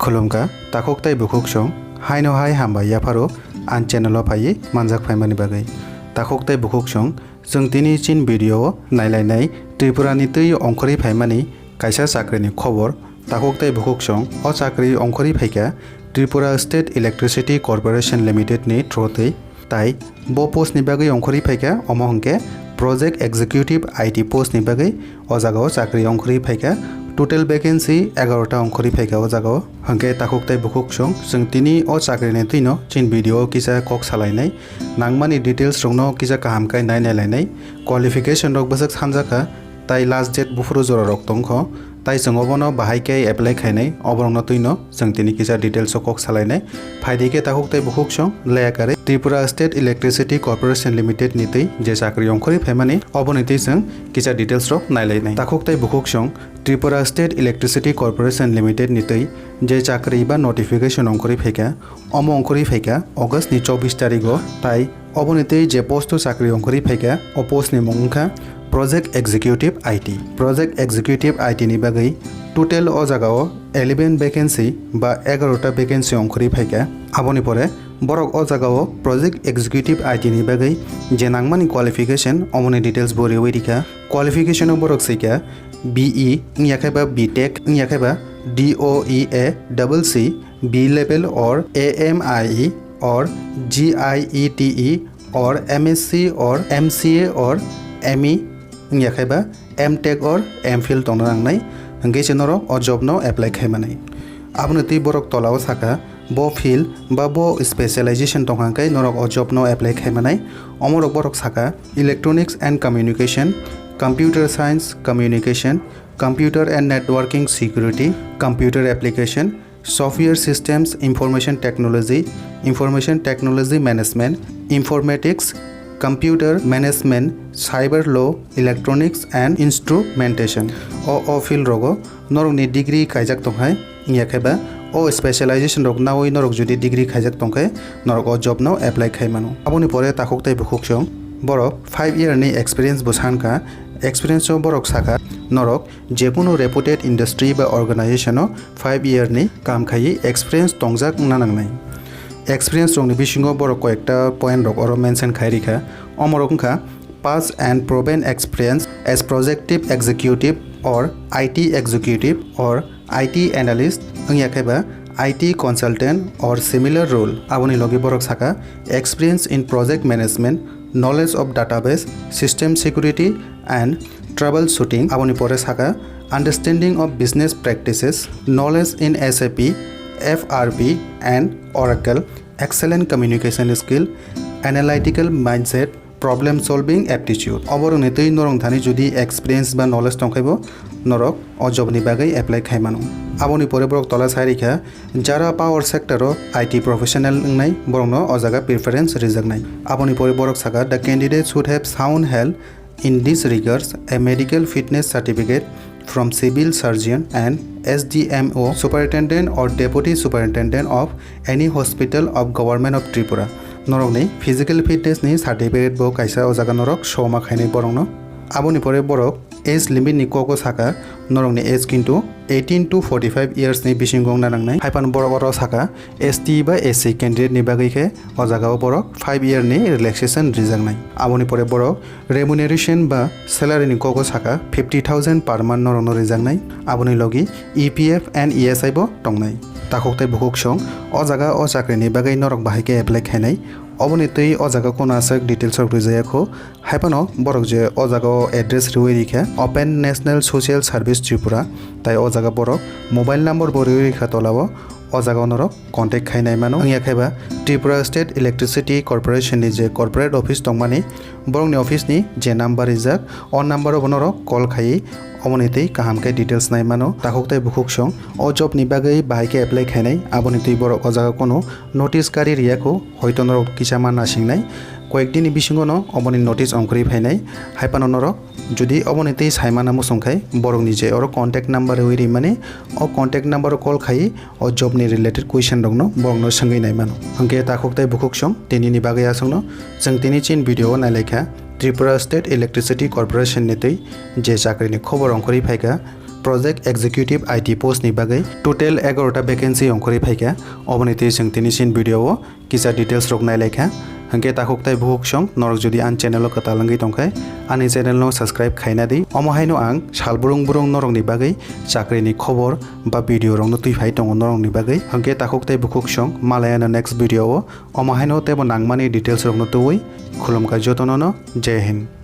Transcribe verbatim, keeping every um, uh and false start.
Khulumkha, takhuk tei bukhuk song, haino hai hambai yapharo ang channel o phaiwi manjak phaimani bagwi. Takhuk tei bukhuk song, chwng tini chin video o nailainai Tripura ni twi ongkhorwi phaimani kaisa chakri ni khobor. Takhuk tei bukhuk song, o chakri ongkhorwi phaikha Tripura State Electricity Corporation Limited ni through twi. Tai bo post ni bagwi ongkhorwi phaikha, omo hwnkhe Project Executive I T post ni bagwi o jagao chakri ongkhorwi phaikha. Total vacancy egarota ongkhorwi phaikha o jagao. Hwnkhe takhuk tei bukhuk song, chwng tini o chakri ni twino chin video o kisa kok salainai, nangmani details rokno kisa kaham khe nai nailainai. Qualification rok bwswk sanjakha, tai last date buphuru jora rok tongkho, tai chwng obono bahai khe apply khainai, oborokno twino chwng tini kisa details o kok salainai. Phaidi khe takhuk tei bukhuk song, leya karwi Tripura State Electricity Corporation Limited ni twi je chakri ongkhorwi phaimani, oboni twi chwng kisa details rok nailainai. Takhuk tei bukhuk song, Tripura State Electricity Corporation Limited ni twi je chakri ba notification ongkhorwi phaikha, omo ongkhorwi phaikha August ni chobbish tarigo, tai oboni twi je post o chakri ongkhorwi phaikha, o post ni mung wngkha Project Executive I T. Project Executive I T ni bagwi total o jagao eleven vacancy ba egarota vacancy ongkhorwi phaikha. Aboni pore borok o jagao Project Executive I T ni bagwi je nangmani qualification, omoni details bo riwi rikha. Qualification o borok swikha B E wngya khe ba B Tech wngya khe ba D O E A double C, B level or A M I E or G I E T E or M S C or M C A or M E wngya khe ba M Tech or M Phil tongna nangnai, hwnkhe se norok o job no apply khai manai. Aboni twi borok tola o sakha, bo field ba bo specialization tongkha hwnkhe norok o job no apply khai manai. Omorok borok sakha, Electronics and Communication, Computer Science Communication, Computer and Networking Security, Computer Application, Software Systems, Information Technology, Information Technology Management, Informatics, Computer Management, Cyber Law, Electronics and Instrumentation. O, o field rogo norokni degree kaijak tongkhai, wngya khe ba o specialization rok nawi norok jodi degree khaijak tongkhe, norok o job no apply khai mano. Aboni pore takhuk tei bukhuk song, borok five year ni experience bo sankha. Experience o borok sakha, norok jekunu reputed industry ba organization o five year ni kam khaiwi experience tongjak wngna nangnai. Experience rokni bisingo borok koyekta point rok oro mention khai rikha. Omorok wngkha, past and proven experience as project executive or I T executive or I T analyst, wngya khe ba I T consultant or similar role. Aboni logi borok sakha, experience in project management, knowledge of database, system security and troubleshooting. Aboni pore sakha, understanding of business practices, knowledge in S A P, F R P and Oracle, excellent communication skill, analytical mindset, problem solving aptitude. Oborokni twi norok thani jodi experience ba knowledge tongkhaibo, norok o job ni bagwi apply khai mano. Aboni pore borok tola sai rikha, jara power sector o I T professional wngnai, borokno o jaga preference rijaknai. Aboni pore borok sakha, the candidate should have sound health, in this regards, a medical fitness certificate from civil surgeon and S D M O superintendent or deputy superintendent of any hospital of Government of Tripura. Norokni physical fitness ni certificate bo kaisa o jaga norok soma khainai borokno. Aboni pore borok age limit ni kogo sakha, norokni age kintu eighteen to forty-five years ni bisingo wngna nangnai. Haiphano borok oro sakha, S T ba S C candidate ni bagwi khe o jaga o borok five year ni relaxation rijaknai. Aboni pore borok remuneration ba salary ni kogo sakha, fifty thousand per month norokno rijaknai. Aboni logi E P F and E S I bo tongnai. Takhuk tei bukhuk song, o jaga o chakri ni bagwi norok bahai khe apply khainai. Oboni twi o jaga kono aswk details rok rijaya kho. Haiphano borok je o jaga o address riwi rikha, Open National Social Service Tripura, tai o jaga borok mobile number bo riwi rikha tola o, o jaga o norok contact khainai mano. Wngya khe ba Tripura State Electricity Corporation ni je corporate office tongmani, borokni office ni je number rijak, o number o bo norok call khaiwi oboni twi kaham khe details nai mano. Takhuk tei bukhuk song o job ni bagwi bahai khe apply khainai, aboni twi borok o jaga kono notice kari riya kho, hoito norok kisa ma nasingnai. Koyek din ni bisingo no oboni notice ongkhorwi phainai. Haiphano norok jodi oboni twi saimana muchung khai, borokni je oro contact number riwi rimani, o contact number o call khai o job ni related question rokno borokno swngwi nai mano. Hwnkhe takhuk tei bukhuk song tini ni bagwi aswkno chwng tini chin video o nailaikha Tripura State Electricity Corporation ni twi je chakri ni khobor ongkhorwi phaikha. Project Executive I T post ni bagwi total egarota vacancy ongkhorwi phaikha. Oboni twi chwng tini sin video o kisa details rok nailaikha. Hwnkhe takhuk tai bukhuk song norok jodi ani channel o kwtal wngwi tongkhe ani channel no subscribe khaina di. Omo haino ang sal burung burung norokni bagwi chakri ni khobor ba video rok no twi phai tongo norokni bagwi. Hwnkhe takhuk tai bukhuk song malaya no next video o. Omo haino teibo nangmani details rok no twiwi khulumkha jotono no. Jai Hind.